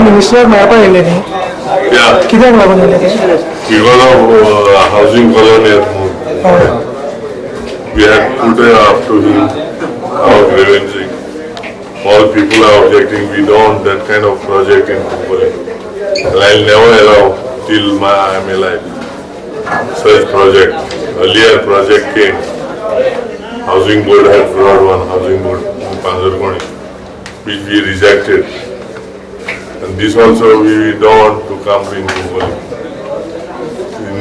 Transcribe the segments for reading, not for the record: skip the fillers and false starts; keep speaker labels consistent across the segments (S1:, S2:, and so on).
S1: मिनिस्टराक मेळपाक येयले न्ही, कित्याक लागून येयले?
S2: Because of housing colony. We had put up to him our grievance. All people are objecting. We don't want that kind of project in Cuncolim. And I'll never allow till I am alive such project. Earlier project came. Housing board had brought one housing board in Panjurkoni, which we rejected. And this also we don't want to come in Cuncolim.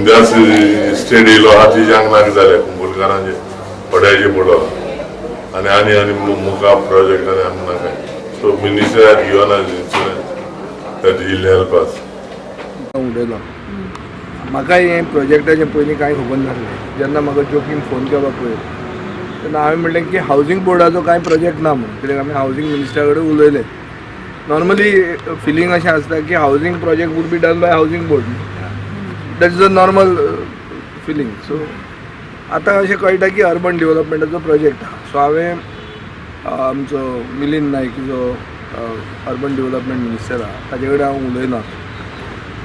S2: Industry state येयलो आहा ती नाक जाले कुंकळकारांचे पड्याचे पडलो आनी आनी आनी मुखार प्रोजेक्ट आनी आमकां नाका. So minister had given us insurance that he will help us.
S3: उलयलो म्हाका हें प्रोजेक्टाचें पयलीं कांय खबर नासलें. जेन्ना म्हाका जोकीन फोन केलो पळय तेन्ना हांवें म्हणलें की हावजींग बोर्डाचो कांय प्रोजेक्ट ना म्हणून, कित्याक आमी हावजींग मिनिस्टरा कडेन उलयले. नॉर्मली फिलींग अशें आसता की housing project would be done by housing board, that is a normal feeling. So आतां अशें कळटा की अर्बन डेव्हलपमेंटाचो प्रोजेक्ट आहा. सो हांवें आमचो मिलिंद नायक जो अर्बन डेव्हलपमेंट मिनिस्टर आहा ताजे कडेन हांव उलयलां.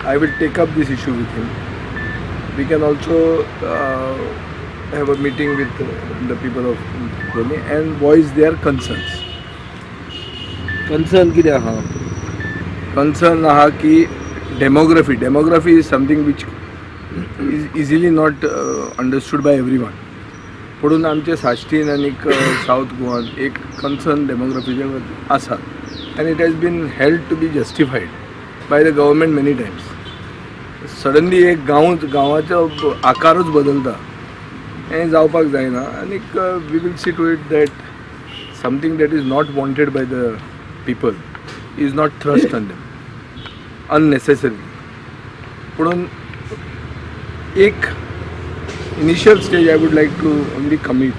S3: I will take up this issue with him. We can also have a meeting with the people of Cuncolim and voice their concerns. Concern कितें आहा? कन्सर्न आहा की demography. Demography is something which is easily not understood by everyone. पुणून आमचे साश्टीन आनीक south गोवान एक concern डेमोग्राफीचे आसा आनी it has been held to be justified by the government many times. Suddenly एक गांवाचो आकारूच बदलता, हें जावपाक जायना. आनीक we will see to it that something that is not wanted by the people is not thrust on them unnecessarily. पुणून एक initial stage I would like to only commit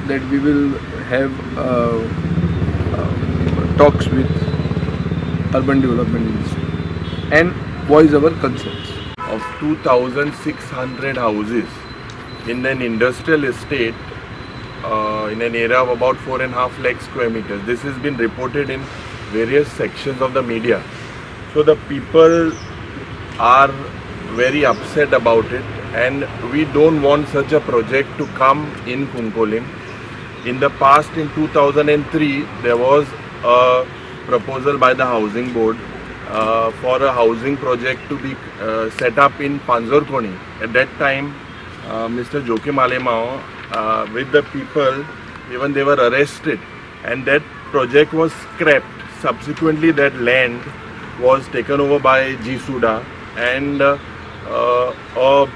S3: that we will have talks with urban development ministry and voice our concerns.
S4: Of 2,600 houses in an industrial estate in an area of about 4.5 lakh square meters. This has been reported in various sections of the media. So the people are very upset about it, and we don't want such a project to come in Cuncolim. In the past, in 2003, there was a proposal by the housing board for a housing project to be set up in Panjurkoni. At that time, Mr. Joaquim Alemao with the people, even they were arrested, and that project was scrapped. Subsequently, that land was taken over by GSUDA, and a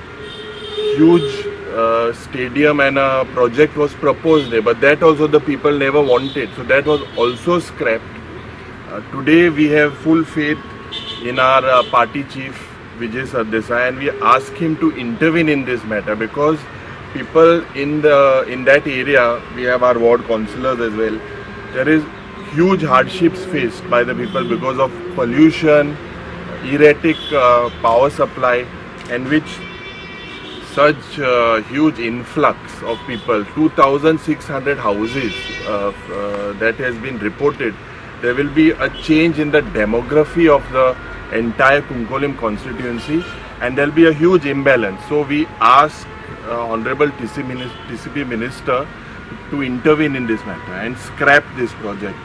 S4: huge stadium and a project was proposed there, but that also the people never wanted, so that was also scrapped. Today we have full faith in our party chief Vijay Sardesai, and we ask him to intervene in this matter, because people in that area, we have our ward councillors as well, there is huge hardships faced by the people because of pollution, erratic power supply, and which such huge influx of people, 2,600 houses that has been reported. There will be a change in the demography of the entire Cuncolim constituency, and there will be a huge imbalance. So we ask Honorable TCP Minister to intervene in this matter and scrap this project.